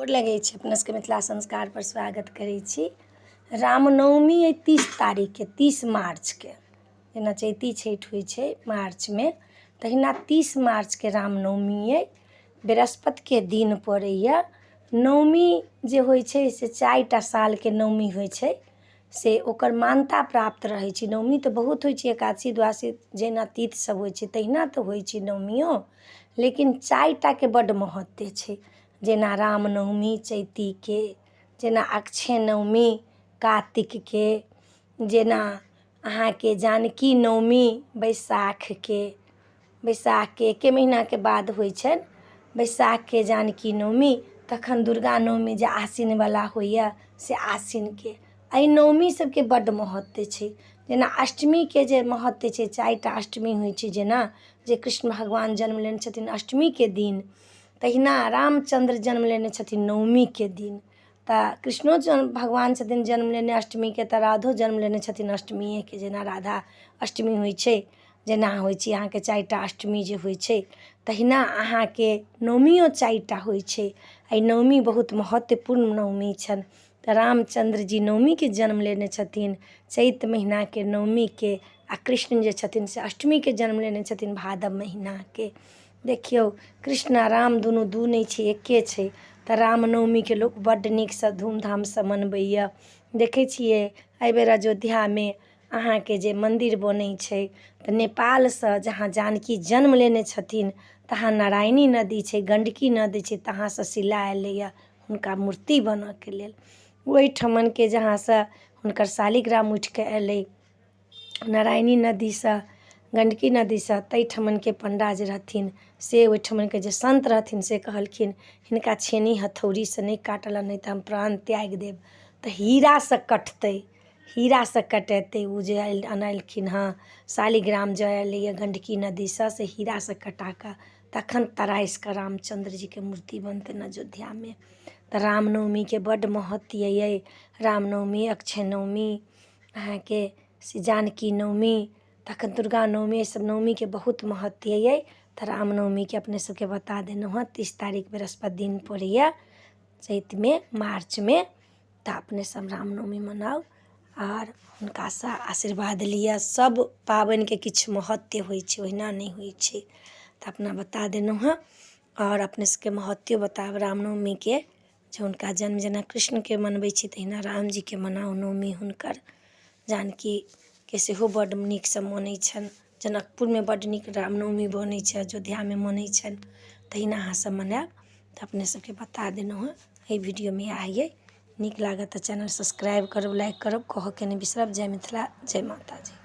गोर लगै छी अपना सबके मिथिला संस्कारपर स्वागत करै छी। रामनवमी अइ 30 तारीखके, 30 मार्चके। जेना चैती छठि होइ छै मार्चमे, तहिना 30 मार्चके रामनवमी अइ। बृहस्पतिके दिन पड़ैए। नवमी जे होइ छै से 4टा सालके नवमी होइ छै, से ओकर मान्यता प्राप्त रहै छै। नवमी तऽ बहुत होइ छै, एकादशी द्वादशी जेना तीर्थ सब होइ छै तहिना तऽ होइ छै नवमियो, लेकिन 4टाके बड्ड महत्व छै। जेना रामनवमी चैतीके, जेना अक्षय नवमी कातिकके, जेना अहाँके जानकी नवमी बैसाखके, बैसाखके एके महीनाके बाद होइ छनि बैसाखके जानकी नवमी। तखन दुर्गा नवमी जे आसिनवला होइए से आसिनके। एहि नवमी सबके बड्ड महत्व छै। जेना अष्टमीके जे महत्व छै, 4टा अष्टमी होइ छै, जेना जे कृष्ण भगवान जन्म लेने छथिन अष्टमीके दिन, तहिना रामचन्द्र जन्म लेने छथिन नवमीके दिन। तऽ कृष्णो जन्म भगवान छथिन जन्म लेने अष्टमीके, तऽ राधो जन्म लेने छथिन अष्टमिएके। जेना राधा अष्टमी होइ छै, जेना होइ छै अहाँके 4टा अष्टमी जे होइ छै, तहिना अहाँके नवमियो 4टा होइ छै। एहि नवमी बहुत महत्वपूर्ण नवमी छनि। तऽ रामचन्द्र जी नवमीके जन्म लेने छथिन चैत महीनाके नवमीके, आ कृष्ण जे छथिन से अष्टमीके जन्म लेने छथिन भादव महीनाके। देखियौ, कृष्ण आ राम दुनू दू नहि छै, एके छै। तऽ रामनवमीके लोक बड्ड नीकसँ धूमधामसँ मनबैए। देखै छियै एहिबेर अयोध्यामे अहाँके जे मन्दिर बनै छै, तऽ नेपालसँ जहाँ जानकी जन्म लेने छथिन तहाँ नारायणी नदी छै, गण्डकी नदी छै, तहाँसँ शिला अयलैए हुनका मूर्ति बनऽके लेल। ओहिठमनके जहाँसँ हुनकर शालिग्राम उठिकऽ अयलै नारायणी नदीसँ, गण्डकी नदीसँ, ताहिठमनके पण्डा जे रहथिन से ओहिठमनके जे सन्त रहथिन से कहलखिन, हिनका छेनी हथौड़ीसँ नहि काटल, नहि तऽ हम प्राण त्यागि देब, तऽ हीरासँ कटतै, हीरासँ कटेतै। ओ जे अनलखिन हँ शालिग्राम जे अयलैए गण्डकी नदीसँ, से हीरासँ कटा कऽ तखन तरासि कऽ रामचन्द्रजीके मूर्ति बनतनि अयोध्यामे। तऽ रामनवमीके बड्ड महत्व अइ। रामनवमी, अक्षय नवमी, अहाँके से जानकी नवमी, तखन दुर्गा नवमी, एहिसभ नवमीके बहुत महत्व अइ। तऽ रामनवमीके अपने सभके बता देलहुँ हँ, 30 तारीख बृहस्पति दिन पड़ैए चैतमे, मार्चमे। तऽ अपने सब रामनवमी मनाउ आर हुनकासँ आशीर्वाद लिअ। सब पाबनिके किछु महत्व होइ छै, ओहिना नहि होइ छै। तऽ अपना बता देलहुँ हँ आओर अपने सबके महत्व बतायब रामनवमीके, जे हुनका जन्म जेना कृष्णके मनबै छी तहिना रामजीके मनाउ नवमी हुनकर। जानकीके सेहो बड्ड नीकसँ मनै छनि। जनकपुरमे बड्ड नीक रामनवमी बनै छै, अयोध्यामे मनै छनि, तहिना अहाँसब मनायब। तऽ अपने सबके बता देलहुँ हँ एहि वीडियोमे इएह अइ। नीक लागत तऽ चैनल सब्सक्राइब करब, लाइक करब, कहऽके नहि बिसरब। जय मिथिला, जय माताजी।